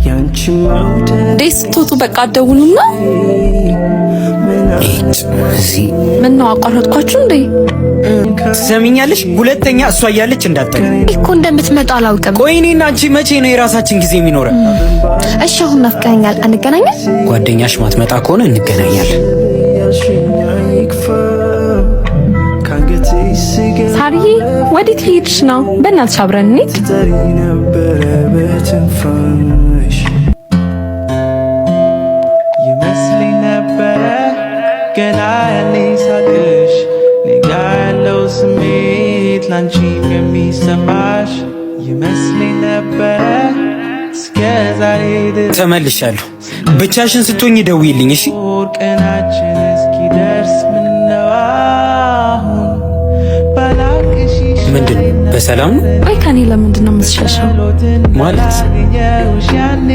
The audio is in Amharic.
እንዴ ስትወጡ በቃ አትደውሉና። እዚህ ምን ነው አቋረጥኳችሁ እንዴ? ትሰሚኛለሽ? ሁለተኛ እሷ እያለች እንዳጠኝ እኮ እንደምትመጣ አላውቅም። ቆይ እኔና አንቺ መቼ ነው የራሳችን ጊዜ የሚኖረን? እሺ አሁን ናፍቀኸኛል፣ እንገናኛለን? ጓደኛሽ ማትመጣ ከሆነ እንገናኛለን። ሳርዬ ወዴት ሊሄድሽ ነው? በእናትሽ አብረን እንሂድ። ይመስለኝ ነበረ ገና ያኔ ሳቅሽ እኔ ጋ ያለው ስሜት ላንቺም የሚሰማሽ ይመስለኝ ነበረ እስከ ዛሬ ድረስ ተመልሻለሁ። ብቻሽን ስትሆኝ ደውዪልኝ እሺ? ቀናችን እስኪደርስ ምነው አሁን ባላቅሽ ምንድን ነው? በሰላም ነው ቆይ ከኔ ለምንድን ነው የምትሸሸው? ማለት ያገኘሁሽ ያኔ።